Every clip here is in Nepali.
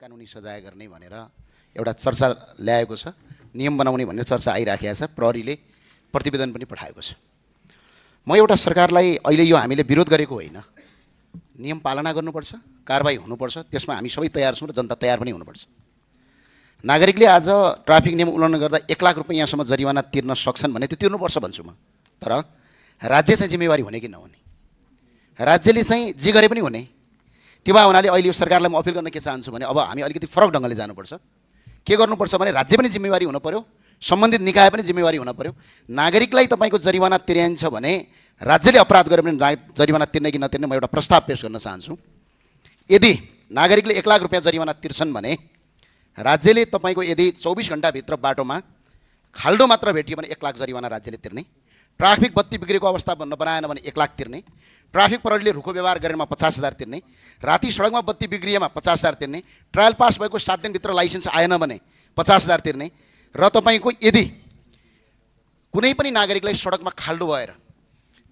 कानुनी सजाय गर्ने भनेर एउटा चर्चा ल्याएको छ, नियम बनाउने भन्ने चर्चा आइराखेको छ, प्रहरीले प्रतिवेदन पनि पठाएको छ। म एउटा सरकारलाई अहिले यो हामीले विरोध गरेको होइन, नियम पालना गर्नुपर्छ, कारबाही हुनुपर्छ, त्यसमा हामी सबै तयार छौँ र जनता तयार पनि हुनुपर्छ। नागरिकले आज ट्राफिक नियम उल्लङ्घन गर्दा 1 लाख रुपैयाँसम्म जरिवाना तिर्न सक्छन् भने त्यो तिर्नुपर्छ भन्छु म। तर राज्य चाहिँ जिम्मेवारी हुने कि नहुने, राज्यले चाहिँ जे गरे पनि हुने, त्यो भए हुनाले अहिले यो सरकारलाई म अपिल गर्न के चाहन्छु भने अब हामी अलिकति फरक ढङ्गले जानुपर्छ। के गर्नुपर्छ भने राज्य पनि जिम्मेवारी हुन पर्यो, सम्बन्धित निकाय पनि जिम्मेवारी हुन पर्यो। नागरिकलाई तपाईँको जरिवाना तिर्याइन्छ भने राज्यले अपराध गर्यो भने जरिवाना तिर्ने कि नतिर्ने म एउटा प्रस्ताव पेश गर्न चाहन्छु। यदि नागरिकले 1 लाख रुपैयाँ जरिवाना तिर्छन् भने राज्यले तपाईँको यदि 24 घण्टाभित्र बाटोमा खाल्डो मात्र भेटियो भने 1 लाख जरिवाना राज्यले तिर्ने, ट्राफिक बत्ती बिग्रेको अवस्था नबनाएन भने 1 लाख तिर्ने, ट्राफिक प्रहरीले रुखो व्यवहार गरेमा 50,000 तिर्ने, राति सडकमा बत्ती बिग्रिएमा 50,000 तिर्ने, ट्रायल पास भएको 7 दिनभित्र लाइसेन्स आएन भने 50,000 तिर्ने। र तपाईँको यदि कुनै पनि नागरिकलाई सडकमा खाल्डो भएर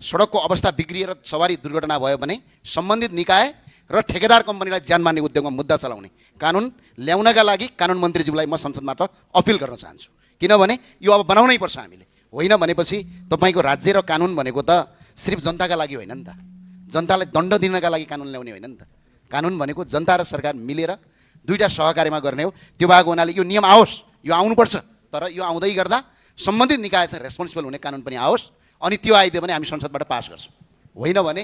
सडकको अवस्था बिग्रिएर सवारी दुर्घटना भयो भने सम्बन्धित निकाय र ठेकेदार कम्पनीलाई ज्यान मार्ने उद्योगमा मुद्दा चलाउने कानुन ल्याउनका लागि कानुन मन्त्रीज्यूलाई म संसदबाट अपिल गर्न चाहन्छु। किनभने यो अब बनाउनै पर्छ हामीले, होइन भनेपछि तपाईँको राज्य र कानुन भनेको त सिर्फ जनताका लागि होइन नि त, जनतालाई दण्ड दिनका लागि कानुन ल्याउने होइन नि त। कानुन भनेको जनता र सरकार मिलेर दुईटा सहकार्यमा गर्ने हो। त्यो भएको हुनाले यो नियम आओस्, यो आउनुपर्छ, तर यो आउँदै गर्दा सम्बन्धित निकाय चाहिँ रेस्पोन्सिबल हुने कानुन पनि आओस्, अनि त्यो आइदियो भने हामी संसदबाट पास गर्छौँ। होइन भने